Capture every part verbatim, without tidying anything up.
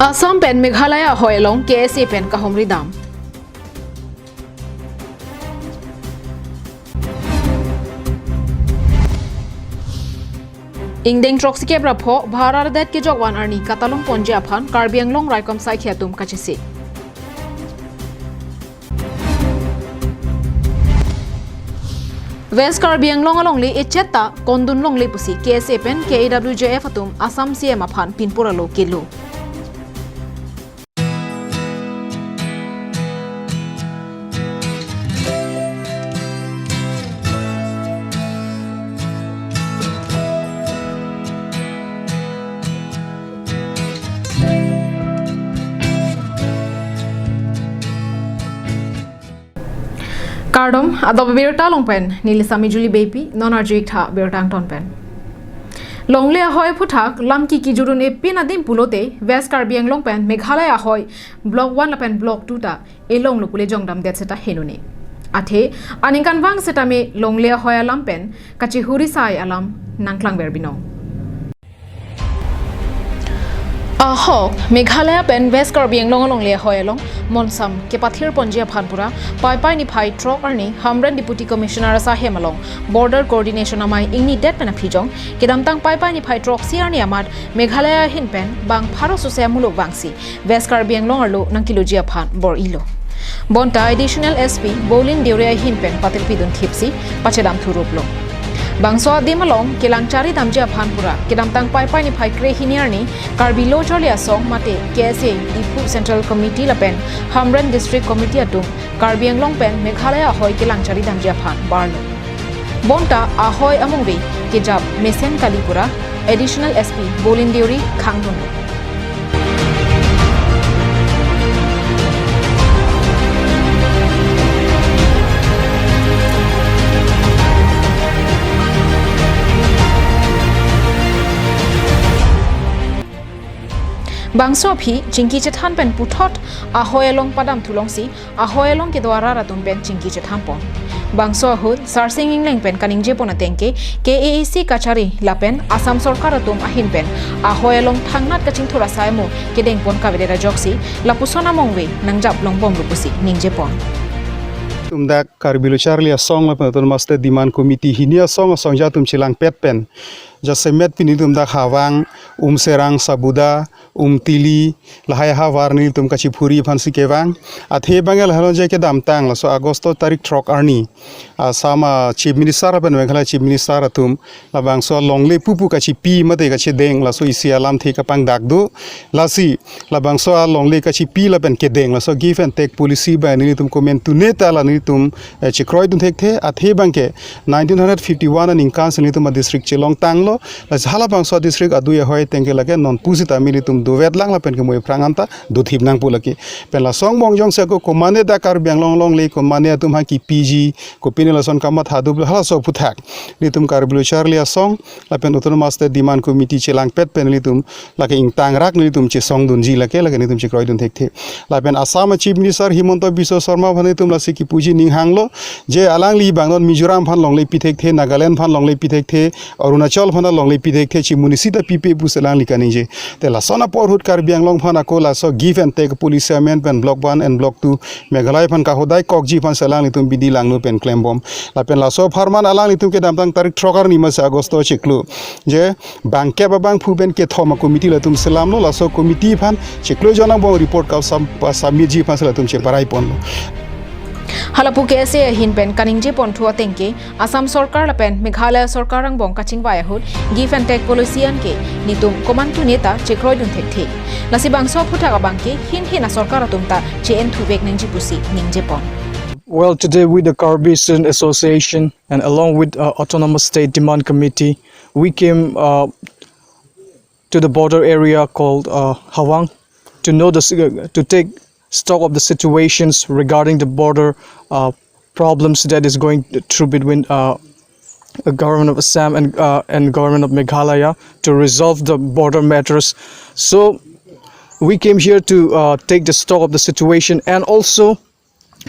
Assam pen Meghalaya ahoi along K S A pen kahumri dam. Ingdeng throksi kep ra pho bhar ardet kejok van arni katalon ponji aphan Karbi Anglong raikom saikhi atum kachesik. West Karbi Anglong alongle echet ta kondun longle pusi K S A pen K A W J F atum Assam C M aphan pinpur alo kelo. Kardom, adop birta along pen neli Sami Julie Beypi, non arju-ik tha birta angton pen. Longle ahoi aphuthak lam kiki jurun epin adim pulote West Karbi Anglong pen Meghalaya ahoi Block one lapen Block two ta elonglo pule jongdamdet seta henone. Athe aningkanvang setame longle ahoi alam pen kachihuri sai alam nangklangver binong. Ahok, Meghalaya pen West Karbi Anglong alongle ahoi along monsam kepathir ponji aphan pura Paipai niphai throk arni Hamren Deputy Commissioner asai hem along Border Coordination Amei ingnidet pen aphi jong kedamtang Paipai niphai throksi arni amat Meghalaya ahin pen bang pharo sose amuluk vangsi West Karbi Anglong arlo nangkiloji aphan bor-ilo. Bonta Additional S P Bolin Deuri ahin pen patirpi dunthipsi pachedam thuruplo. Bangso adim along kelang chari damji aphan pura kedamtang Paipai niphai krehini arni Karbi Lo Charli Asong mate K S A Diphu Central Committee lapen Hamren District Committee atum Karbi Anglong pen Meghalaya ahoi kelang chari damji aphan barlo. Bonta ahoi amungve kejap mesen kali pura Additional S P Bolin Deuri khangdunlo. Bangso aphi chingki chethan pen puthot ahoi along padam thulongsi ahoi along kedo arat atum pen chingki chethan pon. Bangso ahut Sarsing Engleng pen kaningje pon ateng ke K A A C kachari lapen Assam sorkar atum ahin pen ahoi along thangnat kachingthur asai mo kedeng pon kavedet ajoksi lapuson amungve nangjap longbomlo pusi ningje pon. Tum dak Karbi Lo Charli Asong lapen Autonomous State Demand Committee hini asong asong atum chelangpet pen jasemet pini tum dak Hawang, Umserang, Sabuda, Umtili, lahai ahavar nelitum kachiphuri aphansi kevang. Athe bang lahai along je kedamtang laso August tarik throk arni Assam a Chief Minister lapen Meghalaya Chief Minister atum labangso alongle pupu kachipi mate kachedeng laso isi alamthe kapangdak do. Lasi labangso alongle kachipi lapen kedeng laso give and take policy ba nelitum komantu neta la nelitum, eh, chekroidun thekthe. Athe bang ke nineteen hundred fifty-one aningkan si nelitum adistrict chelongtanglo. Lasi halabangso adistrict adui ahoi ateng ke lake non pusitame nelitum dovetlang lapen kemoi aphrang anta dothip nangpo lake. Pen laso angbong jongsi ako komatne dak Karbi Anglong alongle komatne atum ha kipiji, kopine lason kamatha do halaso aphuthak nelitum Karbi Lo Charli Asong lapen Autonomous State Demand Committee chelangpet pen nelitum lake ingtangrak nelitum chesongdunji lake, lake nelitum chekroidun thekthe. Lapen Assam a Chief Minister Himanta Biswa Sarma aphan nelitum lasi kipuji ning hanglo je alangli bang non Mizoram aphan longle pi thekthe, Nagaland aphan longle pi thekthe, Arunachal aphan longle pi thekthe, chimunisi ta pipe pusi alangli kaningje. Te lason apor ahut Karbi Anglong aphan ako laso give and take policy amen pen Block one and Block two Meghalaya aphan kahodai kokji aphan si alanglitum bidi langno pen klembom. Lapen laso apharman alanglitum kedamtang tarik throk arni masi August chiklo je bangkep abangphu pen kethom a committee latum selamlo, laso committee aphan chiklo jon angbong report ka sam-, pa-, submit ji aphan si latum cheparai ponlo. Halapu K S A ahin pen kaningje ponthu ateng ke Assam sorkar lapen Meghalaya sorkar angbong kachingvai ahut give and take policy an ke nelitum komantu neta chekroidun thekthe. Lasi bangso aphuthak abang ke hin hin asorkar atum ta che-en thuvek nangji pusi ningje pon. Well, today with the Karbi Student Association and along with, uh, Autonomous State Demand Committee, we came, uh, to the border area called, uh, Hawang to know the si-, to take stock of the situations regarding the border, uh, problems that is going through between, uh, the government of Assam and, uh, and government of Meghalaya to resolve the border matters. So we came here to, uh, take the stock of the situation, and also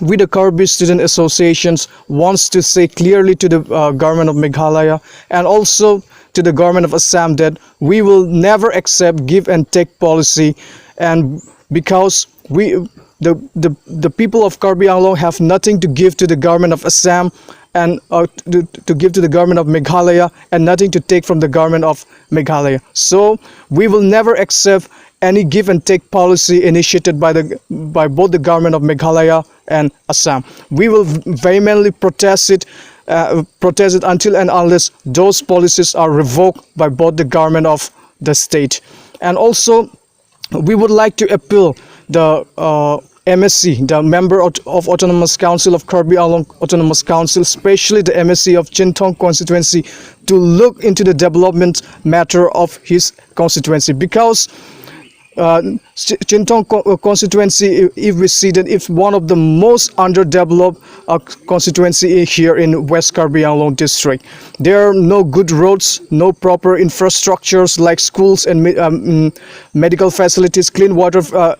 with the Karbi Student Associations wants to say clearly to the, uh, government of Meghalaya and also to the government of Assam that we will never accept give and take policy and because we, the, the, the people of Karbi Anglong have nothing to give to the government of Assam and, uh, to, to give to the government of Meghalaya and nothing to take from the government of Meghalaya. So we will never accept any give and take policy initiated by the, by both the government of Meghalaya and Assam. We will vehemently protest it, uh, protest it until and unless those policies are revoked by both the government of the state. And also, we would like to appeal the, uh, M A C, the Member of, of Autonomous Council of Karbi Anglong Autonomous Council, especially the M A C of Chinthong constituency, to look into the development matter of his constituency, because, uh, Ch-, Chinthong co-, uh, constituency, if, if we see that it's one of the most underdeveloped, uh, constituency here in West Karbi Anglong district. There are no good roads, no proper infrastructures like schools and me-, um, mm, medical facilities, clean water, uh,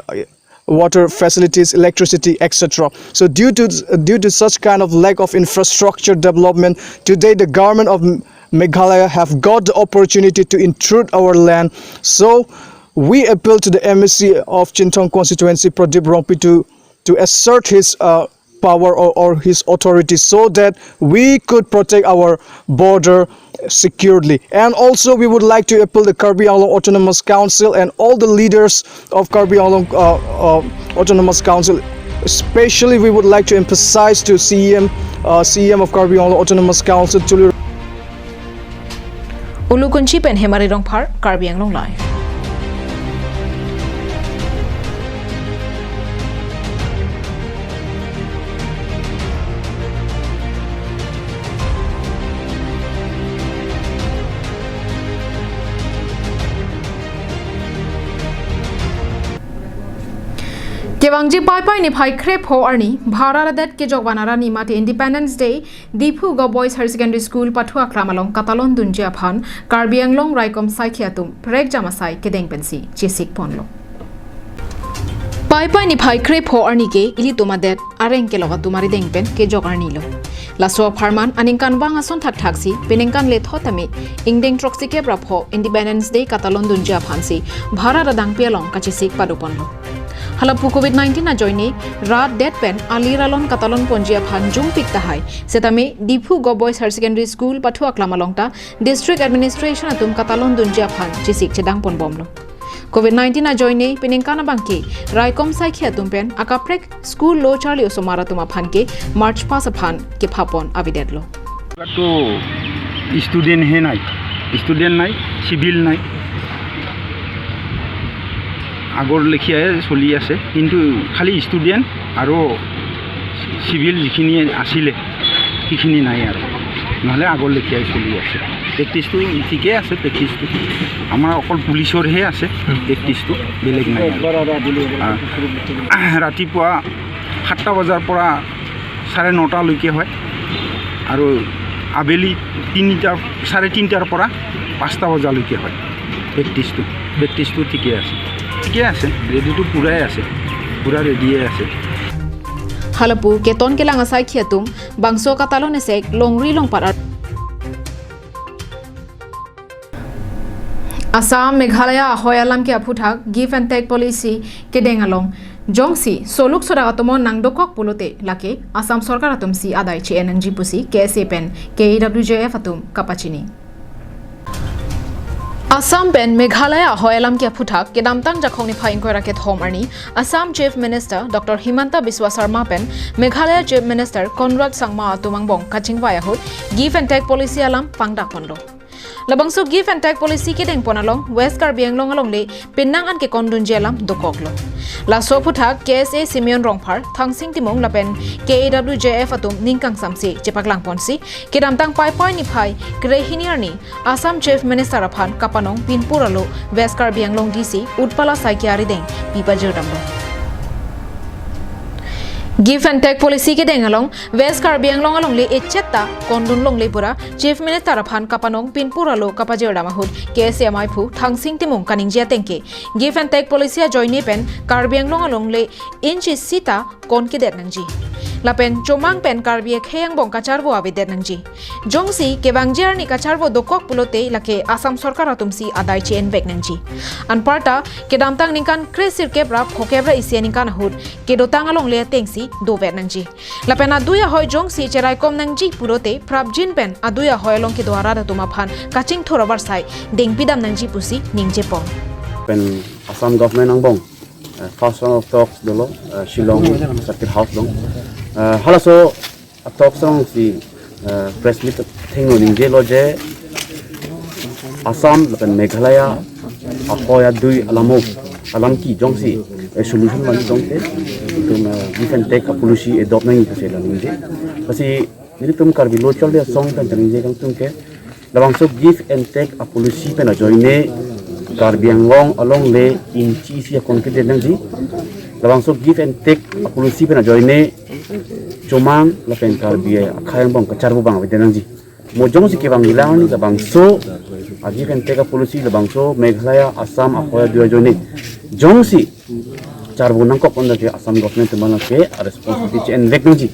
water facilities, electricity, et cetera. So due to, due to such kind of lack of infrastructure development, today the government of M-, Meghalaya have got the opportunity to intrude our land. So we appeal to the M A C of Chinthong constituency, Pradeep Rongpi, to, to assert his, uh, power or, or his authority so that we could protect our border securely. And also, we would like to appeal the Karbi Anglong Autonomous Council and all the leaders of Karbi Anglong, uh, uh, Autonomous Council. Especially, we would like to emphasize to C E M, uh, C E M of Karbi Anglong Autonomous Council, Tuliram Ulukunchi pen Hemari Rongphar, Karbi Anglong Live. Kevangji Paipai niphai krepho arni, Bharat adet kejok van arni mate Independence Day, Diphu Govt Boys Higher Secondary School pathu aklam along katalon dunji aphan Karbi Anglong raikom saikhi atum prekjam asai kedeng pensi chesik ponlo. Paipai niphai krepho arni ke ilitum adet areng kelok atum arideng pen kejok arni lo. Laso apharman aningkanvang ason thakthaksi peningkan lethot tame ingdeng throksikep ra pho Independence Day katalon dunji aphansi Bharat adangpi along kachesik pado ponlo. Halapu covid nineteen ajoine rat det pen alir alon katalon ponji aphan jungpik tahai setame Diphu Govt Boys Higher Secondary School pathu aklam along ta District Administration atum katalon dunji aphan chesik chedang ponbomlo. Covid nineteen ajoine peningkan abangke raikom saikhi atum pen akaprek school lo charli osomar atum aphan ke March past aphan kephapon avedetlo. তো ষ্টুডেণ্টহে নাই, ষ্টুডেণ্ট নাই, চিভিল নাই। আগৰ লেখিয়াই চলি আছে, কিন্তু খালি ষ্টুডেণ্ট আৰু চিভিল যিখিনি আছিলে সেইখিনি নাই আৰু, নহ'লে আগৰ লেখিয়াই চলি আছে। প্ৰেক্টিছটো ঠিকে আছে, প্ৰেক্টিছটো আমাৰ অকল পুলিচৰহে আছে প্ৰেক্টিছটো, বেলেগ নাই আৰু। আহ, ৰাতিপুৱা সাতটা বজাৰ পৰা চাৰে নটালৈকে হয় আৰু আবেলি তিনিটা, চাৰে তিনিটাৰ পৰা পাঁচটা বজালৈকে হয় প্ৰেক্টিছটো। প্ৰেক্টিছটো ঠিকে আছে, ঠিকে আছে, ৰেডিটো পূৰাই আছে, পূৰা ৰেডিয়ে আছে। Halapu keton kelang asaikhi atum bangso katalon esek longri longpat ar- Assam, Meghalaya ahoi alam ke aphuthak give and take policy kedeng along jongsi soluk sodak atomon nangdokok pulote lake Assam sorkar atumsi adai che-en nangji pusi K S A pen K A W J F atum kapachini. Assam pen Meghalaya ahoi alam ke aphuthak kedamtang Jakhong niphai ingkoi ra kethom arni Assam Chief Minister Doctor Himanta Biswa Sarma pen Meghalaya Chief Minister Conrad Sangma atum angbong kachingvai ahut give and take policy alam pangdak ponlo. Labangso give and take policy kedeng pon along West Karbi Anglong alongle penang an kekondunji alam dokoklo. Laso aphuthak K S A Simeon Rongphar, Thangsing Timung lapen K A W J F atum ning kangsamse chepaklang ponsi kedamtang Paipai niphai krehini arni Assam Chief Minister aphan kapanong pinpur alo West Karbi Anglong D C Utpala Saikia arideng pipajirdamlo. Give and take policy kedeng along West Karbi Anglong alongle echetta kondun longle pura Chief Minister aphan kapanong pinpur alo kapajirdam ahut K S A amaiphu Thangsing Timung kaningje atengke give and take policy ajoine pen Karbi Anglong alongle inchi sita kon kedet nangji. lapen chomang pen Karbi akhei angbong kacharvo avedet nangji. Jongsi kevangji arni kacharvo dokok pulote lake Assam Sorkar atumsi adai che-envek nangji. Anparta kedamtang ningkan kresirkep ra phokep ra isi aningkan ahut kedotang alongle atengsi dover nangji. Lapen adui ahoi jongsi cheraikom nangji pulote prapjin pen adui ahoi along kedo arat atum aphan kachingthur avarsai dengpidam nangji pusi ningjepon. Pen Assam government angbong, eh, first round of talks dolo, eh, Shillong Circuit House along. Eh, halaso a-talks alongsi, eh, press meet athengno ningjelo je Assam lapen Meghalaya ahoi adui alamo alam ki jongsi, eh, solution man jongsi itum, eh, give and take a-policy adopt nangji pusi la ningje. Lasi nelitum Karbi Lo Chole Asong pen ningje kangtung ke labangso give and take a-policy pen ajoine Karbi Anglong alongle inchi isi akon kedet nangji. Labangso give and take a-policy pen ajoine chomang lapen Karbi akhei angbong kacharvo abang avedet nangji. Mo jongsi kevangji arni labangso a-give and take a-policy labangso Meghalaya, Assam ahoi adui ajoine jongsi charvo nangkok, onda ke Assam government atum aphan ke a-responsibility che-envek nangji.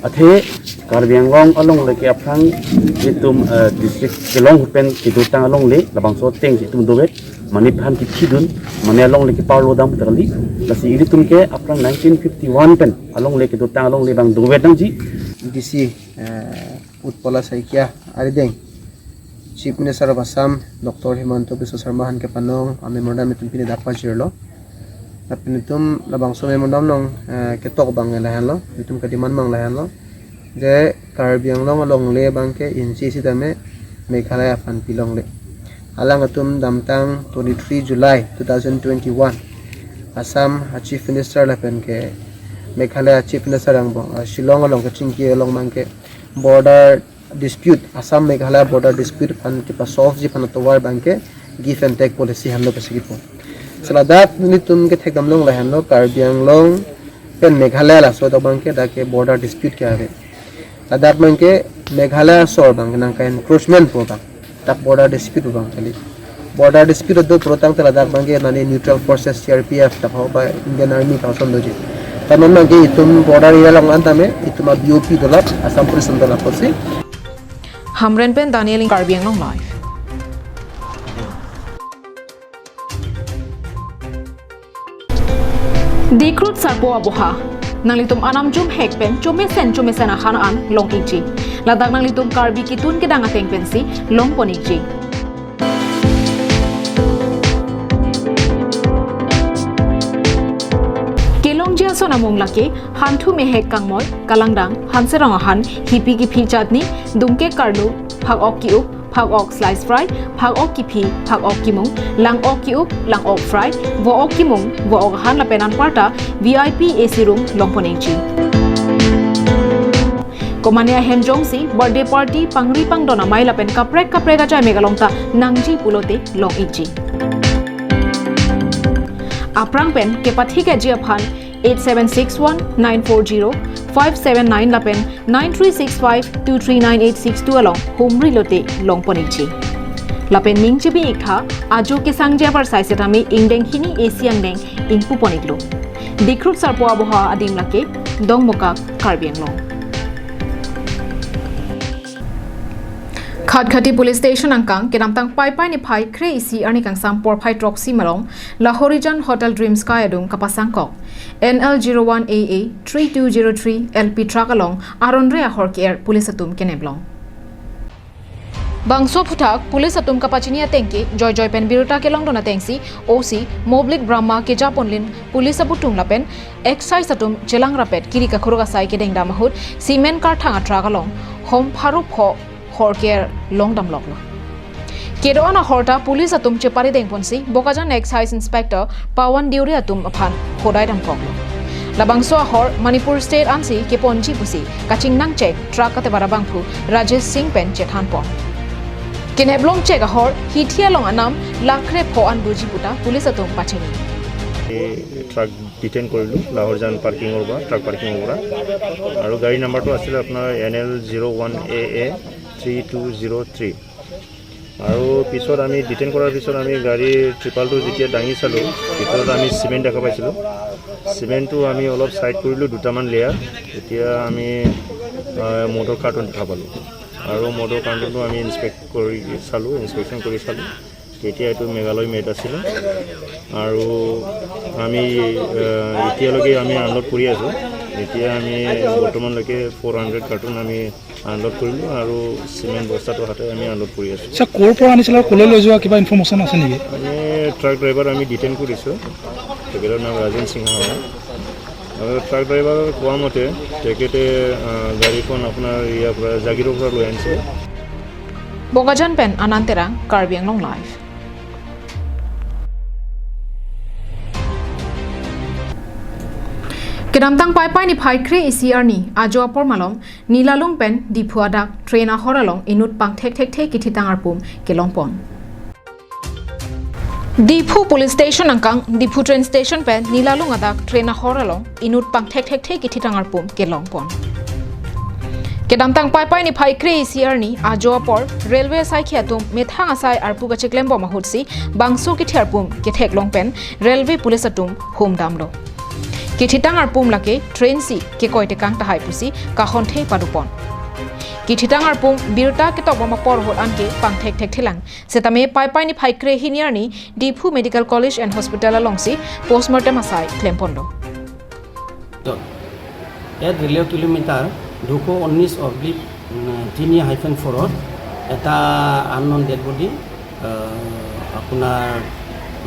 Athe Karbi Anglong alongle ke aphrang itum, eh, district kelong pen kedotang alongle labangso atengsi itum dover, mane aphan kiphidun, mane alongle keparlo dam puta kali. Lasi ilitum ke aphrang nineteen fifty-one pen alongle kedotang alongle abang dover nangji. D C, eh, Utpala Saikia arideng Chief Minister of Assam Doctor Himanta Biswa Sarma aphan kepanong a-memorandum itum pini dak pajirlo. Lapen itum labangso memorandum along, eh, ketok abang lahenlo, itum ke-demand abang lahenlo je Karbi Anglong alongle abang ke inchi isi tame Meghalaya aphan pilongle. Alangtum damtang twenty-three July two thousand twenty-one Assam a-Chief Minister lapen ke Meghalaya Chief Minister angbong, ah, Shillong along kachingki along abang ke border dispute, Assam Meghalaya border dispute aphan kepa-solve ji aphan atovar abang ke give and take policy henlo pusi kipu. Si ladak nelitum kethekdam along lahenlo, Karbi Anglong pen Meghalaya laso adak abang ke dak ke border dispute ke ave. Ladak abang ke Meghalaya asor abang ke nangke-encroachment pu abang, dak border dispute abang kali. Border dispute do pulotangte ladak abang ke nani neutral forces, C R P F, dak ho ba Indian Army ta ason doji. Ta non abang ke itum border area along an tame itum a-B O P dolap, Assam Police dolap pusi. Hamren pen Daniel, Karbi Anglong Live. Dikrut Sarpo Aboha. Nanglitum anam jumhek pen chomesen chomesen ahan an long-ikji. Ladak nanglitum Karbi ketun kedang ateng pensi longpon-ikji. Kelongji ason amung lake Hanthu Mehek Kangmoi, Kalangdang, Hanserong ahan, Hipi Kiphi Chutney, Dungke Karlu, Phak-ok Ki-up, Phak-ok Slice Fry, Phak-ok Kiphi, Phak-ok Kimung, Lang-ok Ki-up, Lang-ok Fry, Vo-ok Kimung, Vo-ok ahan lapen anparta V I P A C room longpon-ikji. Komane ahem jongsi birthday party, pangri pangdon amei lapen kaprek kaprek ajai mek along ta nangji pulote long-ikji. Aphrang pen kepathikji aphan eight seven six one nine four zero five seven nine lapen nine three six five two three nine eight six two along humri lote longpon-ikji. Lapen ning chibi-iktha, ajo kesangji avarsai setame ingdeng hini A C angdeng ingpupon-iklo. Dikrut Sarpo Aboha adim lake Dongmukak, Karbi Anglong. Khatkhati Police Station angkang kedamtang Paipai niphai kre-isi arni kangsam porphai throksi malom Lahorijan Hotel Dream Sky adung kapasangkok N L zero one A A three two zero three L P truck along aron re ahor ke-er police atum keneplong. Bangso aphuthak police atum kapachini ateng ke joijoi pen birta kelongdun atengsi O C Moblik Brahma kejaponlin police abutung lapen excise atum chelang rapet kiri kakhuruk asai kedengdam ahut cement karthang a-truck along hom pharo pho hor ke-er longdamloklo. Kedo-an ahorta police atum chepari dengponsi Bokajan Excise Inspector Pawan Deuri atum aphan hodai damkoklo. Labangso ahor Manipur State ansi keponji pusi kachingnang chek truck katebar abangphu Rajesh Singh pen chethanpon. Keneplong chek ahor hithi along anam lakh kre pho an doji puta police atum pachini. এই truck detain কৰিলোঁ লাহৰজান পাৰ্কিঙৰ পৰা, ট্ৰাক পাৰ্কিঙৰ পৰা। আৰু গাড়ী নাম্বাৰটো আছিলে আপোনাৰ এন এল জিৰ' ওৱান এ এ থ্ৰী টু জিৰ' থ্ৰী। আৰু পিছত আমি ডিটেইন কৰাৰ পিছত আমি গাড়ী ট্ৰিপালটো যেতিয়া দাঙি চালোঁ, ভিতৰত আমি চিমেণ্ট দেখা পাইছিলোঁ। চিমেণ্টটো আমি অলপ চাইড কৰিলোঁ দুটামান লেয়াৰ। এতিয়া আমি, আহ, মদৰ কাৰ্টন দেখা পালোঁ আৰু মদৰ কাৰ্টনটো আমি ইনস্পেক্ট কৰি চালোঁ, ইনস্পেকশ্যন কৰি চালোঁ। তেতিয়া এইটো মেঘালয় মেড আছিলে আৰু আমি, আহ, এতিয়ালৈকে আমি আনলোড কৰি আছোঁ। এতিয়া আমি বৰ্তমানলৈকে ফ'ৰ হাণ্ড্ৰেড কাৰ্টন আমি আনলোড কৰিলোঁ আৰু চিমেণ্ট বস্তাটো হাতে আমি আনলোড কৰি আছোঁ। ছাৰ, ক'ৰ পৰা আনিছিলে আৰু ক'লৈ লৈ যোৱা কিবা ইনফৰমেশ্যন আছে নেকি? আমি ট্ৰাক ড্ৰাইভাৰ আমি ডিটেইন কৰিছোঁ, তেখেতৰ নাম ৰাজেন সিংহ হয়। আৰু ট্ৰাক ড্ৰাইভাৰৰ কোৱা মতে তেখেতে, আহ, গাড়ীখন আপোনাৰ ইয়াৰ পৰা জাগিৰোডৰ পৰা লৈ আনিছে। Bokajan pen Anand Terang, Karbi Anglong Live. Kedamtang Paipai niphai kre-isi arni ajo apor malom Nilalung pen Diphu adak train ahor along inut pangthek thekthe kithitang arpum kelongpon. Diphu Police Station angkang Diphu train station pen Nilalung adak train ahor along inut pangthek thekthe kithitang arpum kelongpon. Kedamtang Paipai niphai kre-isi arni ajo apor railway asaikhi atum methang asai arpu kacheklembom ahutsi bangso kithi arpum ketheklong pen railway police atum humdamlo. Kithitang arpum lake train si kekoi tekang tahai pusi kahonthe padopon. Kithitang arpum birta ketokbom apor ahut anke pangthek thekthelang. Setame Paipai niphai kre-hini arni Diphu Medical College and Hospital alongsi postmortem asai klemponlo. ইয়াত railway kilometre দুশ ঊনৈছ অব্লিক তিনি হাইফেন ফ'ৰত এটা unknown dead body আপোনাৰ,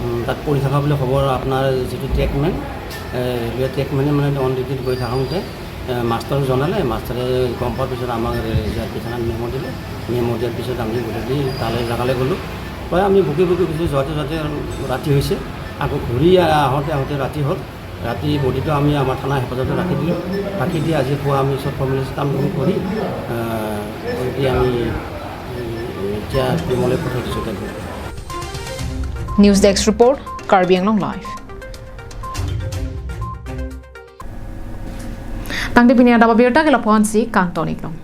উম, তাত পৰি থকা বুলি খবৰ। আপোনাৰ যিটো ট্ৰেকমেন, এ, ৰেলৱে ট্ৰেকমেনে মানে অন ডিউটিত গৈ থাকোঁতে, এ, মাষ্টাৰক জনালে। মাষ্টাৰে গম পোৱাৰ পিছত আমাক ৰে-, জি আৰ পি থানাত মেম' দিলে। মেম' দিয়াৰ পিছত আমি গোটেইখিনি তালৈ জেগালৈ গ'লোঁ। প্ৰায় আমি বুকি বুকি গুচি যোৱাতে যোৱাতে ৰাতি হৈছে। আকৌ ঘূৰি আহোঁতে আহোঁতে ৰাতি হ'ল। ৰাতি বডিটো আমি আমাৰ থানা হেফাজতে ৰাখি দিলোঁ। ৰাখি দি আজি পুৱা আমি চব ফৰ্মেলিটিজ কামখিনি কৰি, আহ, কৰি দি আমি, উম, এতিয়া টিমলৈ পঠাই দিছোঁ তেখেতক। News Desk Report, Karbi Anglong Live. Tangte pini adap abirta ke lapu-ansi kangton-iklong.